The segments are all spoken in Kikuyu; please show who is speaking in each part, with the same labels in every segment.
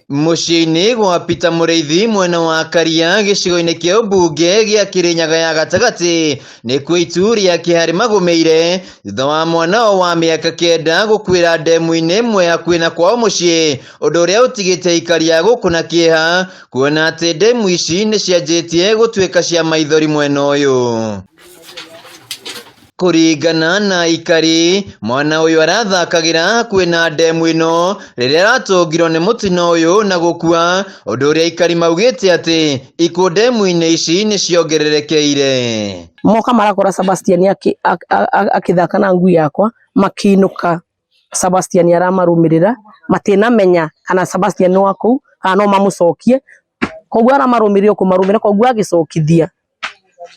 Speaker 1: Mũciĩ-inĩ gwa Peter Mũrĩithi mwena wa Karia gĩcigo-inĩ kĩa ũmbunge gĩa Kĩrĩnyaga ya gatagatĩ nĩkuo itu rĩa kĩeha rĩmagũmĩire thutha wa mwana wao wa mĩaka 9 gũkuĩra ndemu-inĩ ĩmwe hakuhĩ na kwao mũciĩ, ũndũ ũrĩa ũtigĩte aikari a gũkũ na kĩeha kuona atĩ ndemu ici nĩ cianjĩtie gũtuĩka cia maithori mwena ũyũ. Kũringana na aikari, mwana ũyũ arathakagĩra hakuhĩ na ndemu ĩno rĩrĩa aratũngirwo nĩ mũtino ũyũ na gũkua, ũndũ ũrĩa aikari maugĩte atĩ ikuũ ndemu-inĩ ici nĩ ciongererekeire.
Speaker 2: Moka marakora Sebastian akĩthaka na ngui yakwa makiinũka Sebastian aramarũmĩrĩra matinamenya kana Sebastian nĩ wa kũu kana no mamũcokie koguo aramarũmĩrĩra kũmarũmĩrĩra koguo agĩcokithia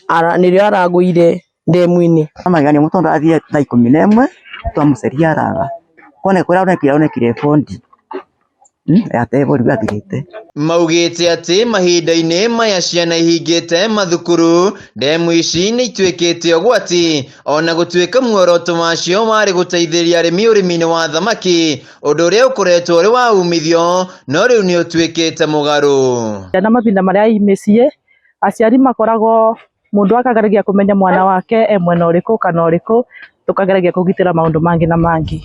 Speaker 2: nĩrĩo aragũire ndemu-inĩ.
Speaker 3: Magegania mũno tondũ athiĩ thaa 11 twamucaria araga kone kũrĩa aronekire aronekire bondi ya athirĩte.
Speaker 1: Maugĩte atĩ mahinda-inĩ maya ciana ihingĩte mathukuru, ndemu ici nĩ ituĩkĩte ũgwati ona gũtuĩka muoroto wacio warĩ gũteithĩrĩria arĩmi ũrĩmi-inĩ wa thamaki, ũndũ ũrĩa ũkoretwo ũrĩ wa umithio no rĩu nĩ ũtuĩkĩte mũgarũ.
Speaker 4: Na mahinda marĩa i mĩciĩ aciari makoragwo mũndũ akageragia kũmenya mwana wake e mwena ũrĩkũ kana ũrĩkũ, tũkageragia kũgitĩra maũndũ mangĩ na mangĩ.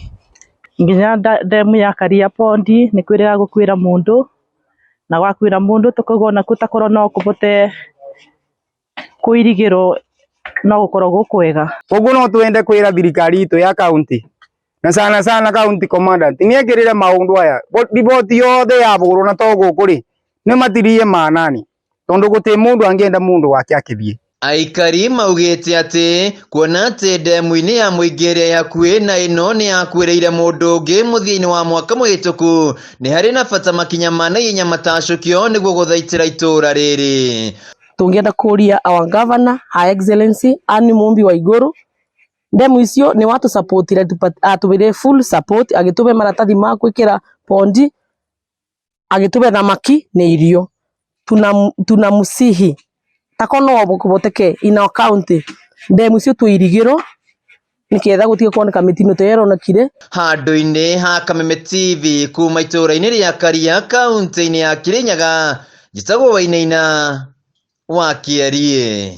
Speaker 4: Nginya ndemu ya Karia Pond nĩ kwĩrĩga gũkuĩra mũndũ na gwakuĩra mũndũ tũkauga onakuo takorwo no kũhote kũirigĩrwo no gũkorwo gwĩ kwega.
Speaker 5: Koguo no twende kwĩra thirikari itũ ya county na sana sana county commandant nĩ ekĩrĩre maũndũ aya riboti yothe yabũrwo na to gũkũ rĩ nĩ matirie manani tondu gũtirĩ mũndũ angĩenda mũndũ wake akĩthiĩ.
Speaker 1: Aikari maugĩte atĩ kuona atĩ ndemu-inĩ ya mũingĩ ĩrĩa ĩ hakuhĩ na ĩno nĩ yakuĩrĩire mũndũ ũngĩ mũthia-inĩ wa mwaka mũhĩtũku, nĩ harĩ na bata makinya ma naihenya matacũkio nĩguo gũthaitĩra itũũra rĩrĩ.
Speaker 2: Tũngĩenda kũria our governor, Her Excellency Anne Mumbi Waiguru, ndemu icio nĩ watũsupportire, atũheire full support, agĩtũhe maratathi ma gwĩkĩra pondi, agĩtũhe thamaki na irio. Tunamsihi tako no kũhoteke in our county ndemu icio tũirigĩrwo nĩgetha gũtige kuoneka mĩtino ta ĩrĩa ĩronekire.
Speaker 1: Handũ-inĩ ha Kameme TV kuma itũũra-inĩ rĩa Karia kaunti-inĩ ya Kirinyaga, njĩtagwo Wainaina wa Kĩeriĩ.